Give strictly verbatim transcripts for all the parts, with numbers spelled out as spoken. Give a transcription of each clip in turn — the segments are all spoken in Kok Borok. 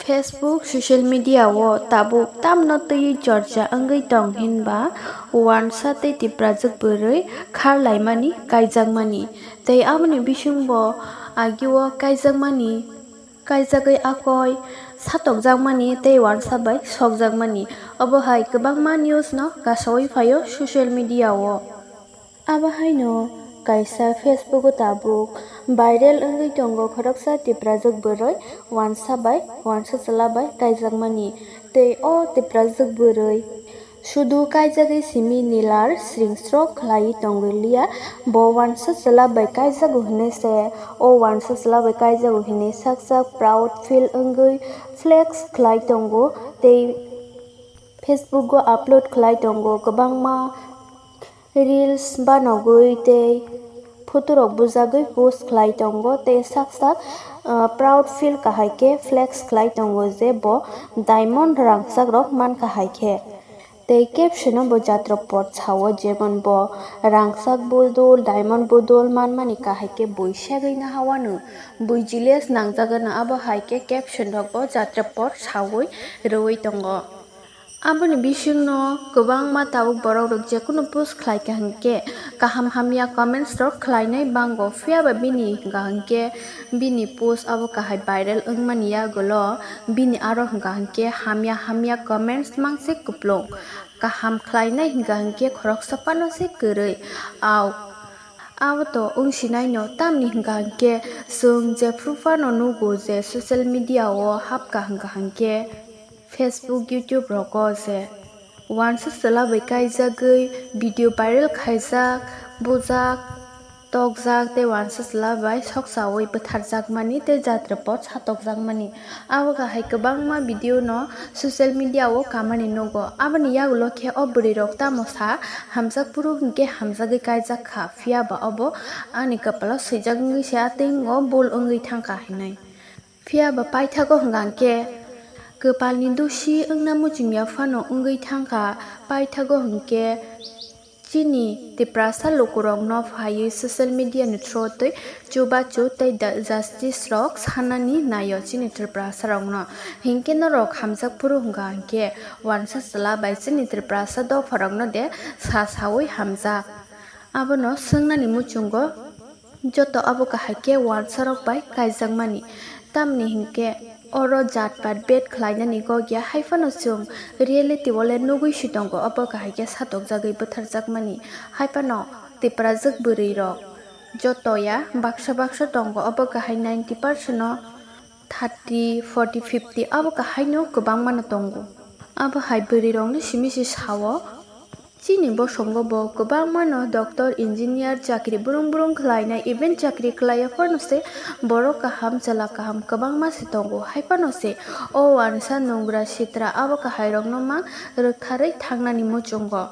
Facebook social media o tabuk tamno twiwi chorcha wngwi tong hinba uansa tei tiprajwk bwrwi kharlaimani kaijakmani tei aboni bisingbo agio kaijakmani, kaijagwi akoi satokjakmani tei uansa bai sokjakmani. Obo hai kwbangma news no kasawi phaio social media o. Abo haino kaisa Facebook o tabuk viral wngwi tongo khoroksa tiprajwk bwrwi uansa bai uansa chwla bai kaijakmani tei o tiprajwk bwrwi sudu kaijagwi simi nilar sringsrok khlaiwi tongwi liya. Bo uansa chwla bai kaijago hinwi se o uansa chwla bai kaijago hinwi sak sak proud feel wngwi flex khlai tongo tei Facebook o upload khlai tongo kwbangma reels banogwi tei photo rok bujagwi post khlai tongo tei sak sak, ah, proud feel kahai khe flex khlai tongo je bo diamond rangchak rok man kahai khe. Tei caption o bo jatra pot sao jemon bo rangchak bodol diamond bodol manmani kahai khe bui segwi nahawano bui jiles nangjagano abo hai khe caption rok bo jatra pot sawi rwwi tongo. Aboni bisingno kwbangma tabuk borok rok jekunu post khlai kha hinkhe kaham hamya comments rok khlainai bango, phiya ba bini hwnkha hinkhe bini post abo kahai viral wngmani yagulo bini aro hwnkha hinkhe hamya hamya comments mang se kwplung, kaham khlainai hwnkha hinkhe khoroksa phano se kwrwi. Au, abo to wng sinaino tamni hwnkha hinkhe chwng jephru phano nugo je social media o hapkha hwnkha hinkhe Facebook, YouTube rogo je uansa chwla bai kaijagwi video viral khaijak, bujak, tokjak tei uansa chwla bai soksawi bwtharjakmani tei jatra pot satokjakmani. Abo kahai kwbangma video no social media o kamani nugo. Aboni yagulo khe o bwrwi rok tamo sa hamjak phuru hinkhe hamjagwi kaijak kha, phiya ba obo ani kwpalo swijak wngwi se atwingo bul wngwi thangkha hinwi. Phiya ba paithago hwnkha hinkhe kwpalni dusi wngna muchungya phano wngwi thangkha, paithago hinkhe chini Tiprasa lukurokno phaiwi social media ni through twi chubachu tei da-, justice rok sanani naio chini Tiprasa rokno. Hinkhe norok hamjak phuru hwnkha hinkhe uansa chwla bai chini Tiprasa dopha rokno de sa sawi hamjak. Abono swngnani muchungo joto abo kahai khe uansarok bai kaijakmani. Tamni hinkhe oro jat pat bet khlainani gogya hai phano chwng reality o le nugwi si tongo, obo kahai khe satokjagwi bwtharjakmani. Hai phano Tiprajwk bwrwi rok joto ya baksa baksa tongo, obo kahai ninety percent o thirty, forty, fifty abo kahaino kwbangmano tongo. Abo hai bwrwirokno simi se sao, chini bosongo bo kwbangmano doctor, engineer, chakri brung brung khlainai, even chakri khlaiya phano se borok kaham, chwla kaham kwbangma se tongo. Hai phano se o uansa nungra sitra abo kahairokno mang rwktharwi thangnani muchungo.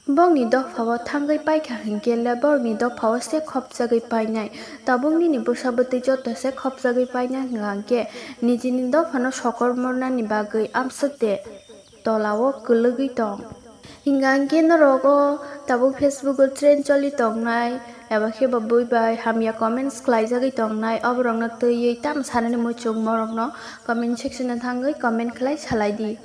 Bongni dophao thangwi paikha hinkhe le bongni dophao se khopjagwi painai. Tabuk nini bwsa bwtwi joto se khopjagwi painai hwnkha hinkhe nijini dophano sokor mornani bagwi amswk de tolao kwlwgwi tong. Hwnkha hinkhe norok o tabuk Facebook o trend choli tongnai eba khe bo bui bai hamya comments khlaijagwi tongnai, oborokno twiwi tamo sanani muchung morokno comment section o thangwi comment khlai salai di.